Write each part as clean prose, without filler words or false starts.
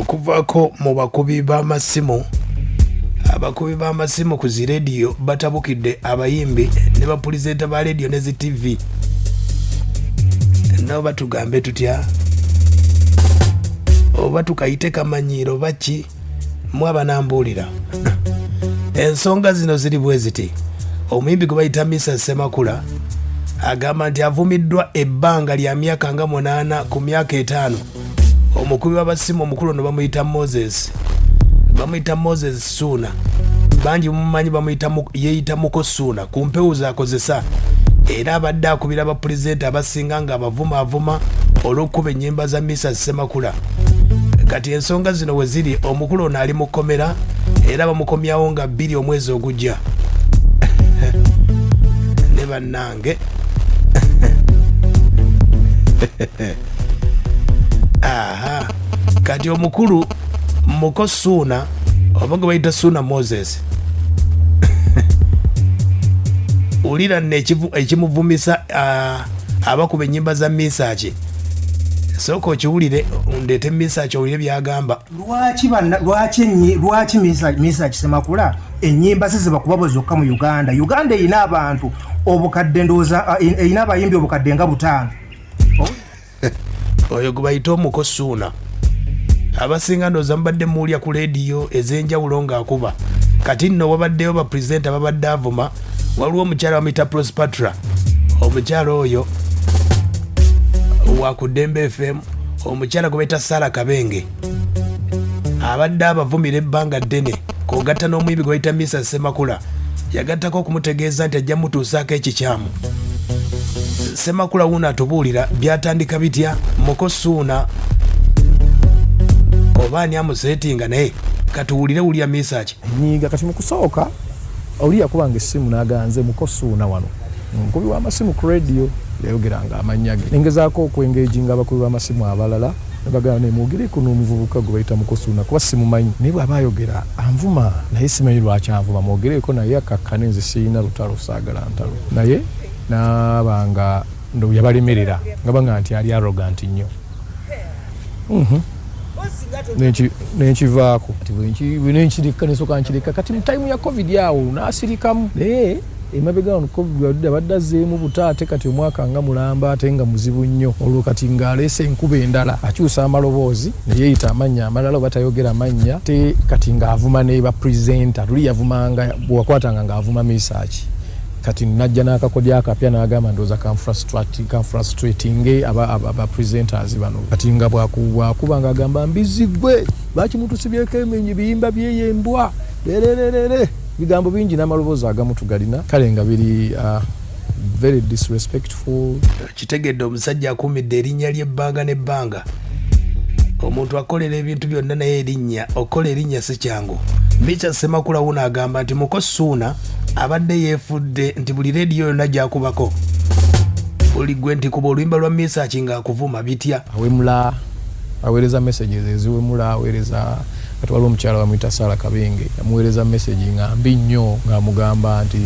Okuvaako mu bakubi b'amasimu, abakubi b'amasimu ku zi rediyo batabukidde abayimbi ne bapulizenta ba rediyo ne zi ttivi. Noba tugambe tutya oba tukayite kamanyiiro oba ki? Mwe abanambuulira ensonga zino ziri bwe ziti. Omuyimbi gwe bayita Misa Ssemakula agamba nti avumiddwa ebbanga lya myaka nga 8 ku myaka 5. Omukubi w'abasimu omukulu ono bamuyita Moses, bamuyita Moses Suuna, bangi mumumanyi, bamuyita yeeyita Muko Suuna ku mpewo z'akozesa, era abadde akubira bapulezidenti abasinga nga abavuma avuma olw'okukuba ennyimba za Misa Ssemakula. Kati ensonga zino we ziri, omukulu ono ali mu kkomera era bamukomyawo nga 2 omwezi ogujja. Ne bannange, aha, kati omukulu Muko Suuna oba gwe bayita Suuna Moses, wulira nno ekimuvumisa abakuba ennyimba za Misaki. Sooka okiwulire, ndeete Misaki owulire byagamba. Lwaki banna, lwaki ennyi, lwaki Misa Kisemakula ennyimba ze zibakuba bwe zokka mu Uganda? Uganda erina abantu obukadde, ndowooza, erina abayimbi obukadde nga 5. Oyo gwe bayita omuko Suuna, abasinga ndowooza mubadde muwulya ku leediyo ez'enjawulo ng'akuba. Kati nno wabaddeyo bapulezidenti ababadde avuma. Waliwo omukyala bamuyita Prospatra, omukyala oyo wa ku Ddembe FM, omukyala gwe bayita Sara Kabenge abadde abavumira ebbanga ddene, k'ogatta n'omuyimbi gwe bayita Misa Ssemakula. Yagattako okumutegeeza nti ajja mutuusaako ekikyamu. Ssemakula wuuno atubuulira byatandika bitya. Muko Suuna oba ani amuseetinga, naye katuwulire. Wulira Misaki. Nyiiga kati mu kusooka oli yakubanga essimu n'agamba, "Nze Muko Suuna wano, omukubi w'amasimu ku radio." Yayogeranga amannya ge. Nengezaako okwengeginga abakubi b'amasimu abalala ne bagamba, "Nemwogereko n'omuvubuka gwe bayita Muko Suuna, kuba simumanyi, naye bw'aba ayogera anvuma, naye simanyi lwaki anvuma. Mwogereeko naye akakkane, nze sirina lutalo, saagala ntalo." Naye naabanga ndo yabalemerera nga banga nti ali arrogant nnyo. Nenkivaako. Kati bwe nenkireka, nesooka nkireka. Kati mu time ya COVID awo nasirikamu, naye emabega wano COVID wadde abadde azzeemu buta, ate kati omwaka nga mulamba ate nga muzibu nnyo. Olwo kati ng'aleese enkuba endala, akyusa amaloboozi neyeeyita amannya amalala oba tayogera mannya te. Kati ng'avuma ne bapresenter. Luli yavumanga, bwewakwatanga ng'avuma Misaki. Kati najja n'akakodyo akapya n'agamba, ndowooza kanfrustratinge aba presenters bano. Kati nga bwakuba ng'agamba, "Mbizi gwe, lwaki mutusibyeko eminyi biyimba byeyo embwa lerererere?" Bigambo bingi n'amaloboozi agamu tugalina, kale nga biri very disrespectful. Kitegedde, omusajja akuumidde erinnya ly'ebbanga n'ebbanga. Omuntu akolera ebintu byonna, naye erinnya, okukola erinnya si kyangu. Micha Ssemakula wuno agamba nti Muko Suuna abadde yeefudde nti buli rediyo yonna gyakubako, buli gwe nti kuba oluyimba lwa Misaki ng'akuvuma bitya. Awemula, aweereza messages eziwemula, aweereza. Kati waliwo omukyala bamuyita Sara Kabenge, yamuweereza message nga mbi nnyo, ng'amugamba nti,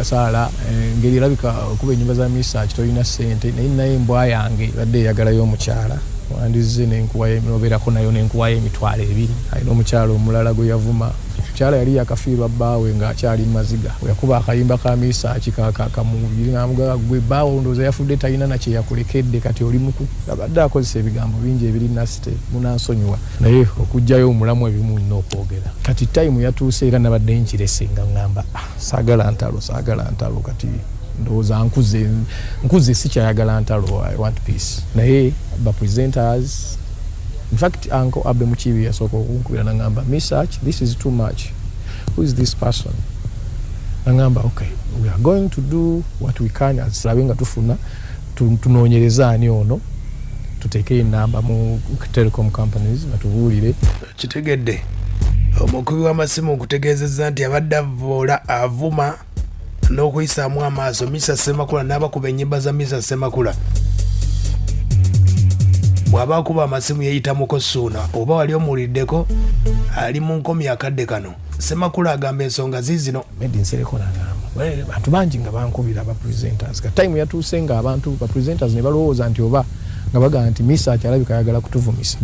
"Saala, engeri erabika okuba ennyumba za Misaki tolina ssente, naye naye embwa yange ebadde eyagalayo omukyala, wandize nenkuwayo, nobeerako nayo, nenkuwayo 20,000." Alina omukyala omulala gwe yavuma. Omukyala yali yakafiirwa bbaawe ng'akyali maziga, yakuba akayimba ka Misaki kamubiri n'amugamba, "Gwe bbaawe ndowooza yafudde talina nakye yakulekedde, kati oli muku." Abadde akozesa ebigambo bingi ebiri nasty, munansonyiwa, naye okugjayo omulamu ebimu nina okwogera. Kati time yatuuse, era nabadde nkirese nga ŋŋamba, "Ah, saagala ntalo, saagala ntalo." Kati ndowooza nkuze, nkuze, sikyayagala ntalo. I want peace. Naye ba presenters, in fact Uncle Abe Mukibi yasooka okunkubira nagamba, "Misach, this is too much. Who is this person?" Nagamba, "Okay, we are going to do what we can as tulabe nga tufuna tunoonyereze ani ono, tuteekeyo enamba mu telecom companies batubuulire." Kitegedde, omukubi w'amasimu nkutegeezezza nti abadde avoola, avuma n'okuyisaamu amaaso Misa Ssemakula n'abakuba ennyimba za Misa Ssemakula. Bw'aba akuba amasimu yeeyita Muko Suuna. Oba wali omuwuliddeko, ali mu nkomi akadde kano. Ssemakula agamba ensonga ziizino. Medi Nsereko nagamba, "Bantu bangi nga bankubira, aba presenters." Ka time yatuuse nga abantu ba presenters ne balowooza nti oba Nga bagamba nti Misach alabika ayagala kutuvumisa.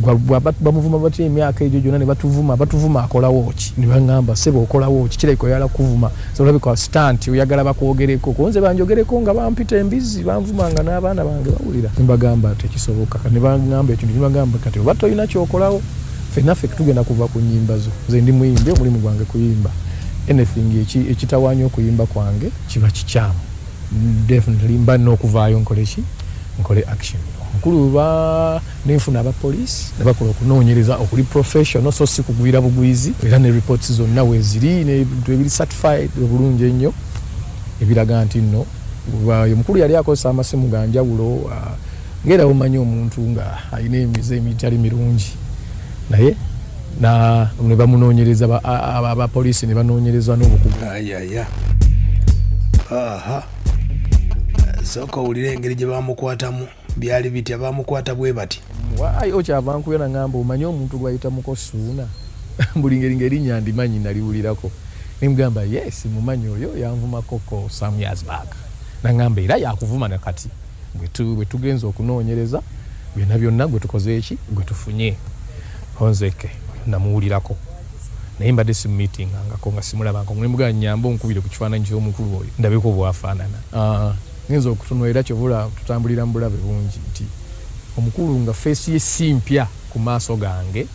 Bamuvuma batya emyaka egyo gyonna ne batuvuma, batuvuma akolawo ki? Ne baŋŋamba ssebo okolawo ki? Kirabika oyagala kuvuma. So olabika stunt oyagala bakwogereko. Ko nze banjogereko nga bampita embizzi, banvuma nga n'abaana bange bawulira. Ne mbagamba tekisoboka. Ne baŋŋamba ekintu ne bagamba kati oba tolina ky'okolawo, ffenna ffe tugenda kuva ku nnyimba zo. Nze ndi muyimbi, omulimu gwange kuyimba. Anything ekitawaanya okuyimba kwange kiba kikyamu. Definitely mba nina okuvaayo nkole ki? Nkole action. Omukulu ba nenfuna aba police ne bakola okunoonyereza okuli professional, so si kugwira bugwizi, era ne reports zonna weeziri n'ebintu ebiri certified obulungi ennyo ebiraga nti nno omukulu yali akozesa amasimu ga njawulo, ng'era bw'omanyi omuntu nga alina emize emitali mirungi, naye ne bamunoonyereza abapoliisi ne banoonyereza n'obukugu. Ayaya, aha, sooka owulire engeri gye bamukwatamu. Byali bitya? Bamukwata bwe bati. Waayo kyava nkubya nangamba omanyi omuntu gwayita Mukosuuna, buli ngeri ng'erinnya ndimanyi naliwulirako. Nemugamba yes, mumanyi, oyo yanvumakoko some years back. Nangamba era yakuvuma nakati bwe tugenza okunoonyereza byonna byonna gwe tukoze eki gwe tufunye honzeke namuwulirako, naye mbadde simumiitingangako nga simulabangako. Nemugamba nyamba onkubire ku kifaananyi ky'omukulu oyo ndabeko bwafaanana. Ngenda okutunula era kyovula tutambulira mu bulabe bungi nti omukulu nga face ye si mpya ku maaso gange,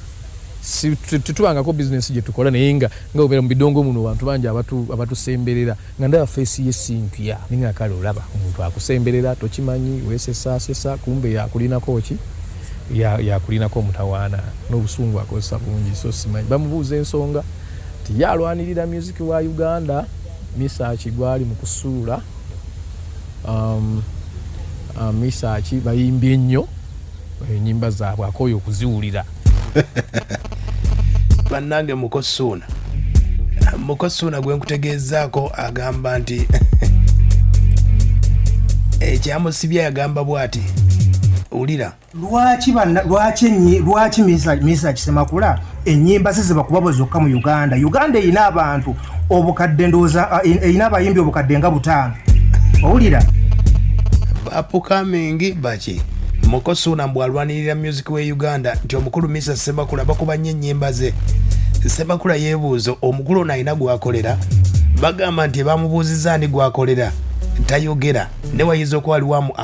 tetubangako bizinesi gye tukola, naye nga obeera mu bidongo muno bantu bangi abatusemberera, nga ndaba face ye si mpya, naye nga kale olaba omuntu akusemberera tokimanyi, weesesaasesa, kumbe yakulinako ki, yakulinako omutawaana n'obusungu akozesa bungi. So simanyi bamubuuza ensonga nti ye alwanirira music wa Uganda, Misach gwali mu kusuula, Misach bayimbye nnyo ennyimba zaabwe akooye okuziwulira. Bannange, Mukosuuna, Mukosuuna gwe nkutegeezaako agamba nti ekyamusibya, yagamba bw'ati, wulira. Lwaki lwaki Mesach Semakula ennyimba ze zibakuba zokka mu Uganda? Uganda erina abantu obukadde, ndowooza erina abayimbi obukadde nga 5, owulira? Upcoming baki. Mukosuuna mbw alwanirira music we Uganda, nti omukulu Misa Semakula bakuba nnyo ennyimba ze. Semakula yeebuuza omukulu ono alina gwakolera. Bagamba nti bamubuuzizza ani gwakolera, tayogera, ne wayinza okuba waliwo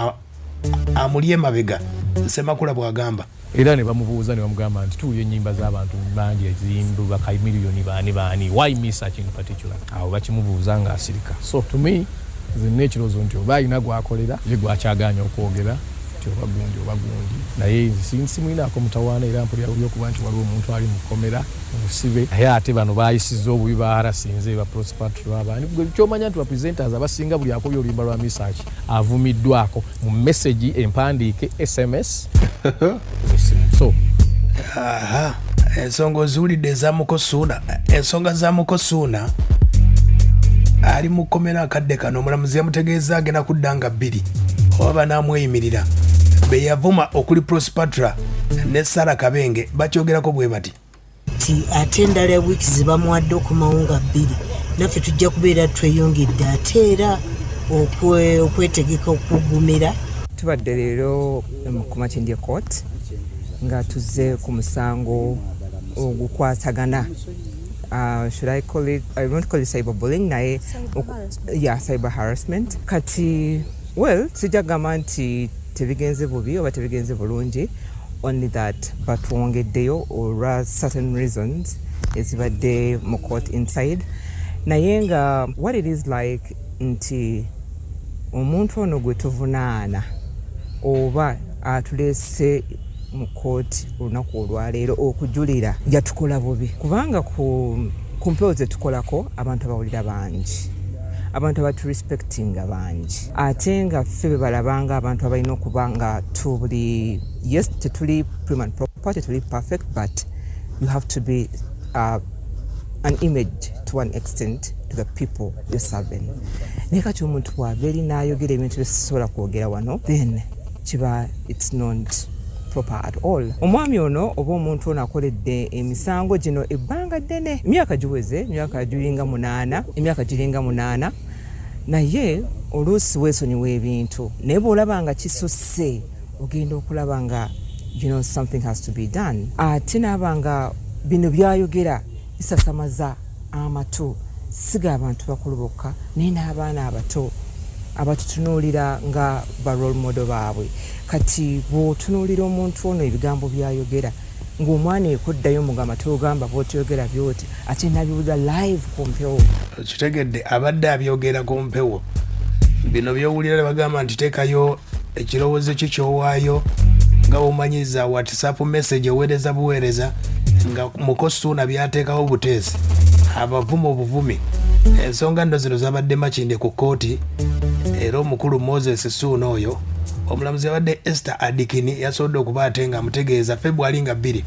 amuli emabega. Semakula bw'agamba. Era ne bamubuuza ne bamugamba nti tuwulira ennyimba z'abantu bangi eziyimbu bakamiliyoni, baani baani, why Mesach in particular? Awo bakimubuuza ng'asirika. So to me nze nina ekirowoozo nti oba alina gwakolera ye gwakyagaanya okwogera nti oba gundi oba gundi, naye nze simulinaako mutawaana, era mpulira bubi okuba nti waliwo omuntu ali mu kkomera omusibe, naye ate bano bayisiza obubi, baarasinze ba Prospatra baani. Gwe kyomanya nti bapresenters abasinga buli akubye oluyimba lwa Mesach avumiddwako mu message empandiike, SMS, so Aha, ensonga oziwulidde eza Mukosuuna, ensonga za Mukosuuna ali mu kkomera akadde kano. Omulamuzi yamutegeeza agenda kudda nga 2 oba banaamweyimirira. Be yavuma okuli Prospatra ne Sara Kabenge bakyogerako bwe bati. Nti ate endala ya wiiki ze bamuwadde okumawo nga 2, naffe tujja kubeera tweyongedde ate era okwetegeka okugumira. Tubadde leero ku Makindye Court nga tuzze ku musango ogukwatagana, should I call it, I won't call it cyberbullying, naye yeah, cyber harassment. Kati well, sijja kugamba nti tebigenze bubi oba tebigenze bulungi, only that batwongeddeyo olwa certain reasons ezibadde mu court inside. Naye nga what it is like nti omuntu ono gwe tuvunaana oba atuleese mu kooti olunaku olwaleero okujulira yatukola bubi, kubanga ku mpewo zetukolako abantu abawulira bangi, abantu abaturespectinga bangi, ate nga ffe be balabanga abantu abalina okuba nga tuli, yes, tetuli prim and proper, tetuli perfect, but you have to be an image to an extent to the people you're serving. Naye kati omuntu bw'ava eri n'ayogera ebintu byesisobola kwogera wano, then kiba it's not proper at all. Omwami ono oba omuntu ono akoledde emisango gino ebbanga ddene, emyaka giweze, emyaka giringa 8, emyaka giringa 8, naye oluusi weesonyiwa ebintu, naye bw'olaba nga kisusse. Ogenda okulaba nga something has to be done. Ate naaba nga bino byayogera bisasamaza amatu, siga abantu bakulu bokka, naye n'abaana abato abatutunuulira nga ba role model baabwe. Kati bw'otunuulira omuntu ono, ebigambo byayogera, ng'omwana ekuddayo mugamba togamba bw'otoyogera byoti, ate nabiwulira live ku mpewo. Kitegedde, abadde abyogera ku mpewo. Bino byowulira bagamba nti teekayo ekirowoozo kyo kyowaayo, nga womanyiza WhatsApp message oweereza buweereza, nga muko Suuna byateekawo buteesi, abavuma obuvumi. Ensonga nno zino zabadde Makindye ku kkooti, era omukulu Moses Suuna oyo, omulamuzi abadde Esther Adikini, yasobodde okuba ate nga amutegeeza Febwali nga 2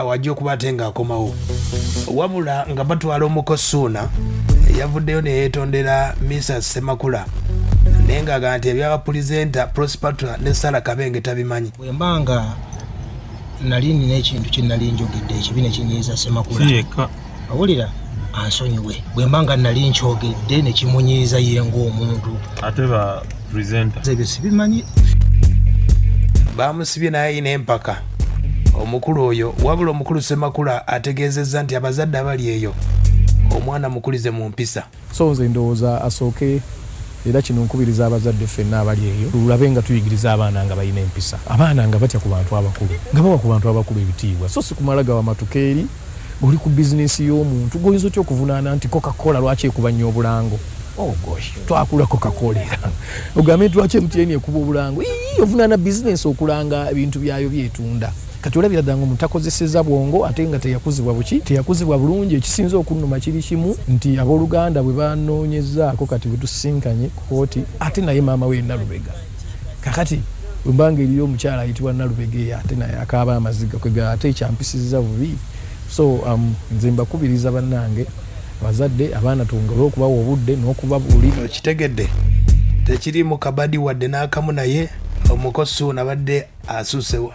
wajja okuba ate nga akomawo. Wabula nga batwala omuko Suuna, yavuddeyo neyeetondera Misa Semakula, naye ng'agamba nti ebyabapulizenta Prospatra ne Sara Kabenge tabimanyi. Bwe mba nga nali nina ekintu kye nali njogedde ekibi ne kinyiiza Semakula, awulira ansonyiwe. Bwe mba nga nali nkyogedde ne kimunyiiza ye ng'omuntu, ate ba presenter ebyo sibimanyi. Bamusibye naye ayina empaka omukulu oyo. Wabula omukulu Semakula ategeezezza nti abazadde abali eyo, omwana mukulize mu mpisa. So nze ndowooza asooke, era kino nkubiriza abazadde ffenna abali eyo, tulabe nga tuyigiriza abaana nga balina empisa, abaana nga batya ku bantu abakulu, nga bawa ku bantu abakulu ebitiibwa, so si kumala gawamatuka eri oli ku bizinesi y'omuntu. Goyinza otya okuvunaana nti Coca-Cola lwaki ekuba nnyo obulango? Oh gosh, twakula Coca-Cola, era ogambe nti lwaki MTN ekuba obulango? Ii, ovunaana bizinesi okulanga ebintu byayo byetunda. Kati olabira ddala nga omuntu takozeseza bwongo, ate nga teyakuzibwa buki, teyakuzibwa bulungi. Ekisinza okunnuma kiri kimu, nti abooluganda bwe banoonyezaako, kati bwe tusisinkanye kooti, ate naye maama we Nalubega. Kakati bwembanga eriyo omukyala ayitibwa Nalubega eyo, ate naye akaaba amaziga kwega, ate ekyampisizza bubi. So nze mbakubiriza bannange abazadde, abaana twongere okubawa obudde n'okubabuulira. Okitegedde, tekiriimu kabadi wadde n'akamu, naye omuko Suuna abadde asuusewo.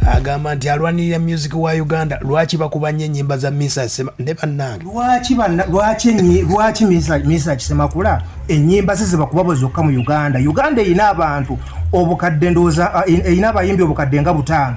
Agamba nti alwanirira music wa Uganda, lwaki bakuba nnyo ennyimba za Misa Sema ne bannange? Lwaki Misa Kisemakula ennyimba ze zebakuba zokka mu Uganda? Uganda erina abantu obukadde, ndowooza erina abayimbi obukadde nga 5.